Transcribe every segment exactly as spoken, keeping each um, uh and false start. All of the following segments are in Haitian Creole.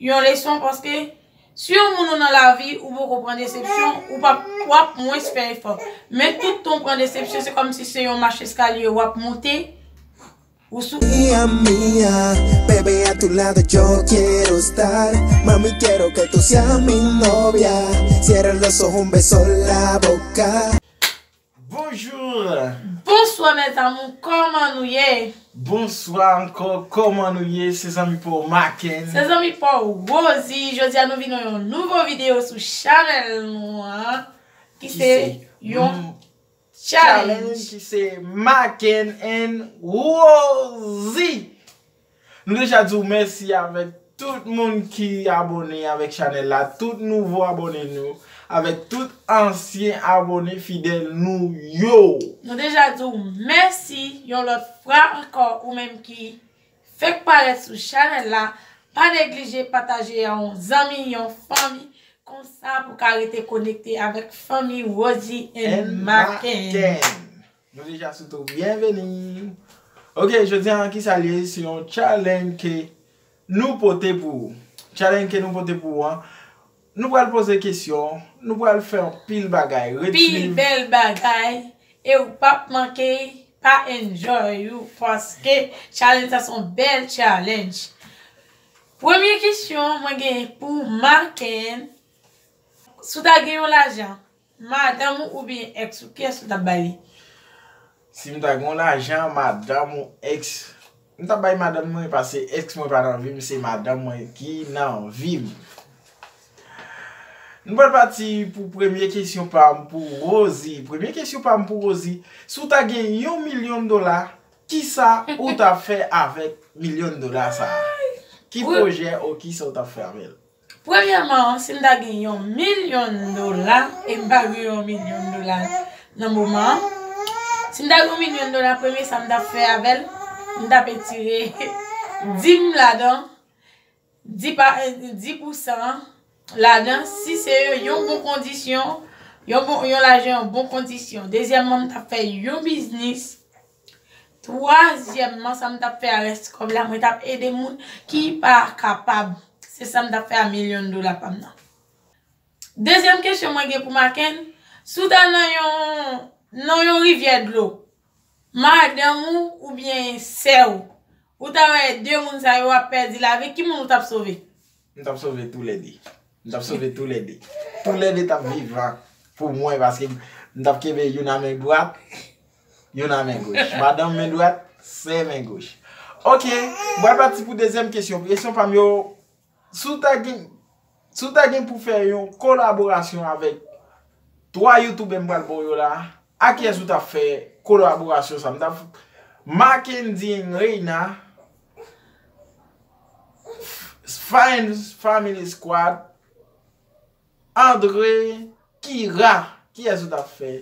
yon leson, paske si yon moun ou nan lavi, ou poko pran desepsyon, ou p ap, w ap mwens fè efò. Men tout tan w pran desepsyon, se kòmsi se yon mach eskalye w ap monte, ou sou. Mía mía, bebé a tu lado yo quiero estar. Mami, quiero que tú seas mi novia. Cierra los ojos, un beso en la boca. Bonjour. Bonswa mes amours, kòman nou ye? Bonswa ankò, kòman nou ye? Se zanmi pa w Maken. Se zanmi pa w Rosie. Jodi a nou vin yon nouvo videyo sou chanèl nou an, ki se yon challenge, ki se Maken and Rosie. Nou deja di w mèsi avèk tout moun ki abòne avèk chanèl la, tout nouvo abòne nou, avèk tout ansyen abòne fidèl nou yo. Nou deja di w mèsi yon lòt fwa ankò, ou menm ki fèk parèt sou chanèl la, pa neglije pataje a yon zanmi, yon fanmi, konsa pou ka rete konekte avèk fanmi Rosie and Maken. Nou deja sou tou, byenveni. Ok, jodi a, kisa l ye? Se yon challenge ke nou pote pou ou. Challenge ke nou pote pou ou an, nou pral poze kesyon, nou pral fè anpil bagay. Ret swiv. Pil bèl bagay, e ou p ap manke pa enjoy ou, paske challenge sa se yon bèl challenge. Premye kesyon mwen gen pou Maken, si w ta gen yon lajan, madanm ou oubyen ex ou, kiyès ou t ap bay li? Si m ta gen yon lajan, madanm ou ex, m t ap bay madanm mwen, paske ex mwen pa nan vi m, se madanm mwen ki nan vi m. Nou pral pati pou premye kesyon pa m pou Rosie. Premye kesyon pa m pou Rosie, si w ta gen yon milyon dola, kisa ou t ap fè avèk milyon dola sa a? Ki pwojè ou kisa ou t ap fè avè l? Premyèman, si m ta gen yon milyon dola, e m pa gen yon milyon dola nan moman an, si m ta gen yon milyon dola, premye sa m t ap fè avè l, m t ap etire dim ladan, dis pa, dis pousan ladan, si se yon bon kondisyon, yon bon, yon lajan, yon bon kondisyon. Dezyèmman, m t ap fè yon biznis. Twazyèmman, sa m t ap fè a rès kòb la, mwen t ap ede moun ki pa kapab. Se sa m t ap fè a milyon dola pa m nan. Dezyèm kesyon mwen gen pou Maken, si w ta nan yon, nan yon rivyè dlo, madanm ou oubyen sè w, ou ta wè de moun sa yo ap pèdi lavi, ki moun ou t ap sove? M t ap sove toulède. M t ap sove toulède. Toulède t ap vivan pou mwen, paske m t ap kenbe youn a men dwat, youn a men goch. Madanm men dwat, sè men goch. Ok, m pral pati pou dezyèm kesyon. Kesyon pa m yo, si w ta gen, si w ta gen pou fè yon kolaborasyon avèk twa youtubè m pral ba w yo la, a kiyès ou t ap fè kolaborasyon sa? M t ap Mackendy and Reina, Fine Family Squad, Andre, Kira. Kiyès ou t ap fè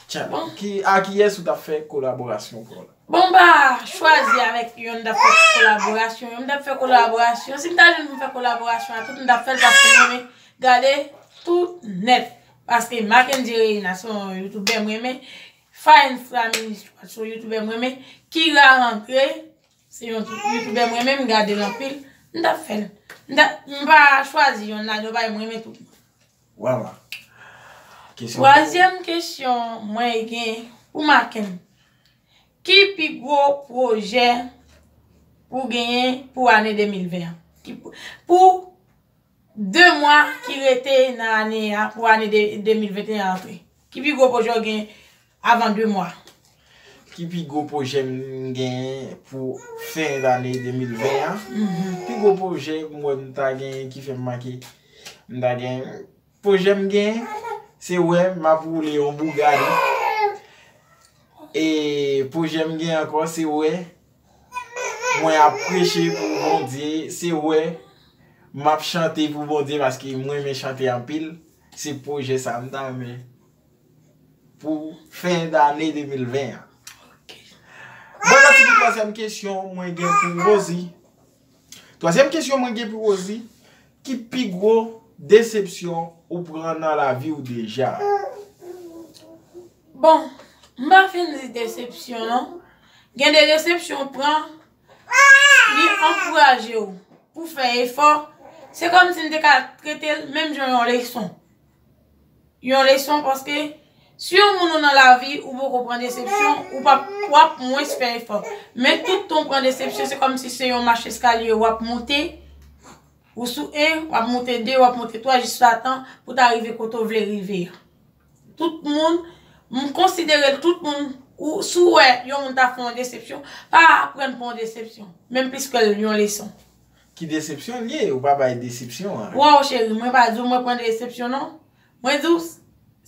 challenge? Ki, a kiyès ou t ap fè kolaborasyon pou la? Bon, m pa chwazi avèk youn m t ap fè kolaborasyon. Youn m t ap fè kolaborasyon. Si m ta jwenn pou m fè kolaborasyon a tout, m t ap fè l paske m renmen gade tout nèt. Paske Mackendy Reina se yon youtubè m renmen. Fine Family Squad se yon youtubè m renmen. Kira Andre se yon tou-, youtubè m renmen, m gade l anpil. M t ap fè l. M t ap, m pa chwazi youn ladan yo, paske m renmen tout. Vwala. Kesyon. Twazyèm kesyon mwen gen pou Maken. Ki pi gwo pwojè ou genyen pou ane de mil ven an? Ki pou, pou de mwa ki rete nan ane a, pou ane de, de mil venteyen an antre? Ki pi gwo pwojè w gen avan de mwa? Ki pi gwo pwojè m gen pou fen dane de mil ven an? Mhm. Pi gwo pwojè m wè m ta gen ki fè m make, m ta gen, pwojè m gen, se wè m ap woule yon Bugatti. E pwojè m gen ankò, se wè mwen ap preche pou Bondye, se wè m ap chante pou Bondye, paske m renmen chante anpil. Se pwojè sa m ta renmen pou fen dane de mil ven an. Ok. Bon, pati pou twazyèm kesyon mwen gen pou Rosie. Twazyèm kesyon mwen gen pou Rosie, ki pi gwo desepsyon ou pran nan lavi w deja? Bon, m pa fin di desepsyon non. Gen de desepsyon w pran, li ankouraje w pou fè efò, Se kòmsi m te ka trete l menm jan yon leson. Yon leson paske si yon moun ou nan lavi, ou poko pran desepsyon, ou p ap, w ap mwens fè efò. Men tout tan w pran desepsyon, se kòmsi se yon mach eskalye w ap moute, ou sou en, w ap moute de, w ap moute twa, jiskatan pou ta rive kote w vle rive a. Tout moun, m konsidere l tout moun, ou, si w wè yon moun ta fè yon desepsyon, pa pran l pou yon desepsyon, men plis pran l yon leson. Ki desepsyon l ye? Ou pa bay desepsyon an. Waw, cheri, mwen pa di w mwen pran desepsyon, non. Mwen di w,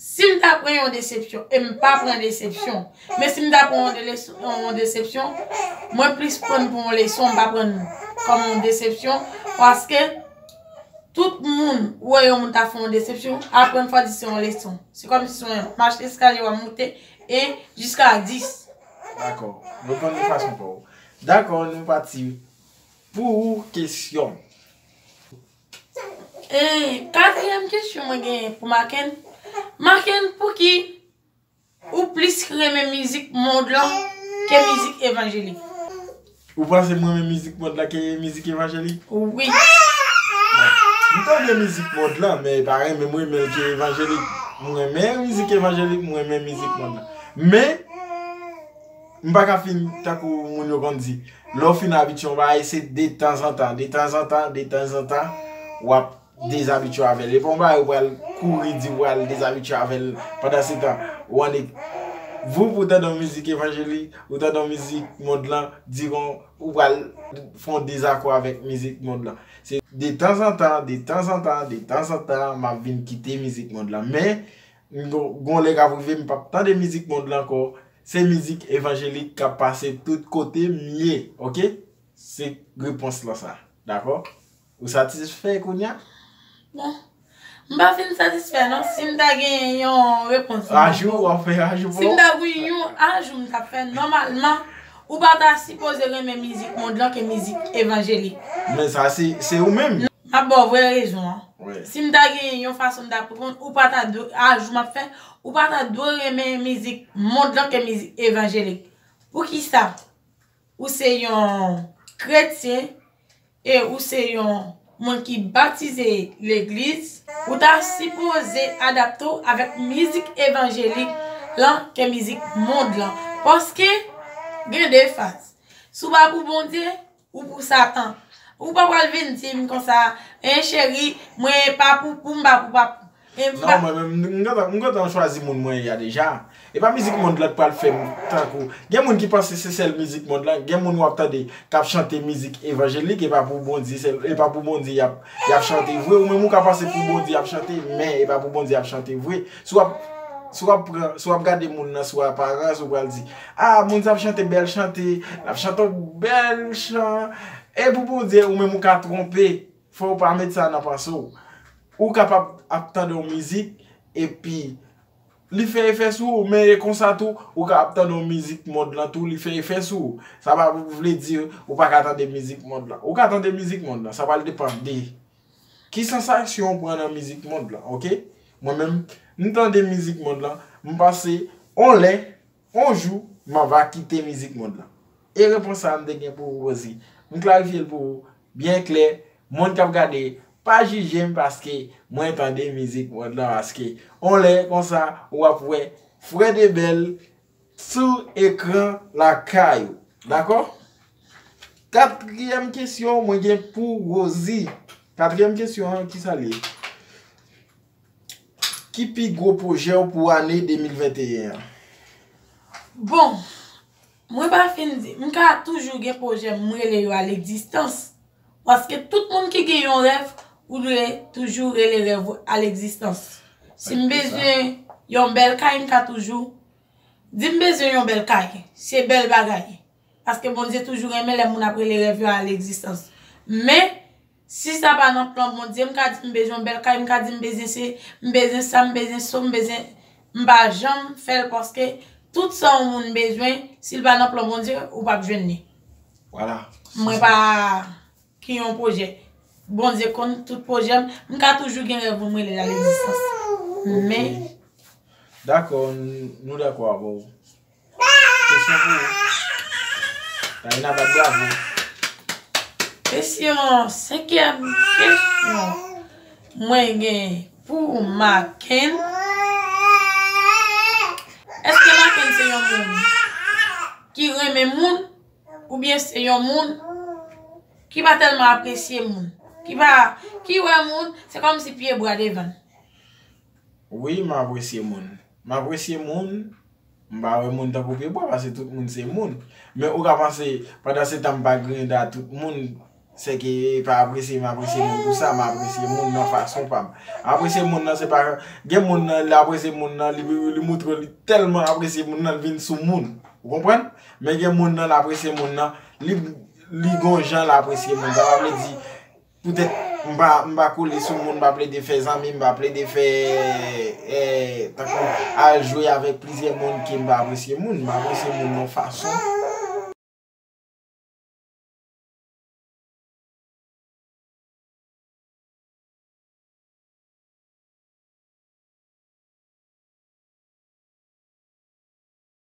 si m ta pran yon desepsyon, e m pa pran desepsyon, men si m ta pran yon, de-, yon desepsyon, mwen plis pran l pou yon leson, m pa pran l kòm yon desepsyon, paske tout moun, ou wè yon moun ta fè yon desepsyon, aprann fò di se yon leson. Se kòmsi se yon mach eskalye w ap moute, en jiska dis. Dakò. Reponn nan fason pa w. Dakò, nou pati pou kesyon. E, katriyèm kesyon mwen genyen pou Maken. Maken, pouki ou plis renmen mizik mond lan ke mizik evanjelik? Ou panse m renmen mizik mond lan ke mizik evanjelik? Wi. Bon, m tande mizik mond lan, men e pa renmen m renmen l ke evanjelik. M renmen mizik evanjelik, m renmen mizik mond lan. Men, m pa ka fin tankou moun yo konn di. Lè w fin abitye yon bagay, se detanzantan, detanzantan, detanzantan, w ap dezabitye avè l. E pa yon bagay ou pral kouri di w pral dezabitye avè l. Pandan se tan, ou annik, voup, ou tande yon mizik evanjelik, ou tande yon mizik mond lan, di kon ou pral fè yon dezakò avèk mizik mond lan. Se detanzantan, detanzantan, detanzantan, m ap vin kite mizik mond lan. Men, gon, gon lè k ap rive, m p ap tande mizik mond lan ankò. Se mizik evanjelik k ap pase tout kote m ye, oke? Se repons lan sa. Dakò? Ou satisfè kounye a? Bon, m pa fin satisfè non. Si m ta gen yon repons, m t ap ajou, w ap fè ajou pou ou? Si m ta gen yon ajou, m t ap fè, nòmalman, ou pa ta sipoze renmen mizik mond lan ke mizik evanjelik. Men sa, se, se ou menm. M ap ba w vrè rezon an. Wi. Si m ta gen yon fason m t ap reponn, ou pa ta dwe, ajou m ap fè, ou pa ta dwe renmen mizik mond lan ke mizik evanjelik. Poukisa? Ou se yon kretyen e ou se yon moun ki batize legliz, ou ta sipoze adapte w avèk mizik evanjelik lan ke mizik mond lan. Paske gen de faz. Si w pa pou Bondye, ou pou Satan. Ou pa pral vin di m konsa, en cheri, mwen pa pou, pou m pa pou, pa pou. E m pa... Non, mwen menm, m, m gentan, m gentan chwazi moun mwen ye a deja. E pa mizik mond lan k pral fè m tankou. Gen moun ki panse se sèl mizik mond lan. Gen moun w ap tande k ap chante mizik evanjelik, e pa pou Bondye, sèl, e pa pou Bondye y ap, y ap chante vre. Ou menm ou ka panse pou Bondye y ap chante, men e pa pou Bondye y ap chante vre. Si w ap, si w ap pran, si w ap gade moun nan sou aparans, ou pral di, ah, moun sa ap chante bèl chante, l ap chante yon bèl chan. E pou Bondye, ou menm ou ka twonpe. Fò w pa met sa nan panse w. Ou kapab ap tande yon mizik, epi li fè efè sou ou, men e konsa tou, ou ka ap tande yon mizik mond lan tou, li fè efè sou ou. Sa pa vle di ou pa ka tande mizik mond lan. Ou ka tande mizik mond lan, sa pral depann de ki sansasyon ou pran nan mizik mond lan, oke? Mwen menm, m tande mizik mond lan, m panse, on lè, on jou, m ava kite mizik mond lan. E repons sa a m te gen pou ou, Rosie. M klarifye l pou ou byen klè. Moun k ap gade, pa jije m paske mwen tande mizik mond lan, paske on lè konsa, w ap wè Frè Debèl sou ekran lakay ou. Dakò? Katriyèm kesyon mwen gen pou Rosie. Katriyèm kesyon an, kisa l ye? Ki pi gwo pwojè w pou ane de mil venteyen an? Bon, mwen pa fin di, m ka toujou gen pwojè m rele yo a legzistans. Paske tout moun ki gen yon rèv, ou dwe toujou rele rèv ou a legzistans. Si m bezwen yon bèl kay, m ka toujou di m bezwen yon bèl kay. Se bèl bagay. Paske Bondye toujou renmen lè moun ap rele rèv yo a legzistans. Men, si sa pa nan plan Bondye, m ka di m bezwen yon bèl kay, m ka di m bezwen se, m bezwen sa, m bezwen so, m bezwen, m pa janm fè l paske tout sa yon moun bezwen, si l pa nan plan Bondye, ou p ap jwenn li. Vwala. Mwen pa ki yon pwojè. Bondye konn tout pwojè m. M ka toujou gen rèv pou m rele l a legzistans. Men. Dakò, n-, nou dakò avè w. Kesyon pou ou. Taina bat bravo. Kesyon, senkyèm kesyon. Mwen gen pou Maken. Èske Maken se yon moun ki renmen moun, oubyen se yon moun ki pa tèlman apresye moun, ki pa, ki wè moun se kòmsi pye bwa devan l? Wi, m apresye moun. M apresye moun. M pa wè moun tankou pye bwa, paske tout moun se moun. Men ou ka panse, pandan se tan m pa griyen dan tout moun, sèke pa apresye m apresye moun pou sa, m apresye moun nan fason pa m. Apresye moun nan se pa, gen moun nan, li apresye moun nan, li, li moutre li tèlman apresye moun nan, li vin sou moun. Ou konprann? Men gen moun nan, l apresye moun nan, li, li gon jan l apresye moun. Sa pa vle di, poutèt m pa, m pa kole sou moun, m pa plede fè zanmi, m pa plede fè, eh, tankou al jwe avèk plizyè moun ke m pa apresye moun. M apresye moun nan fason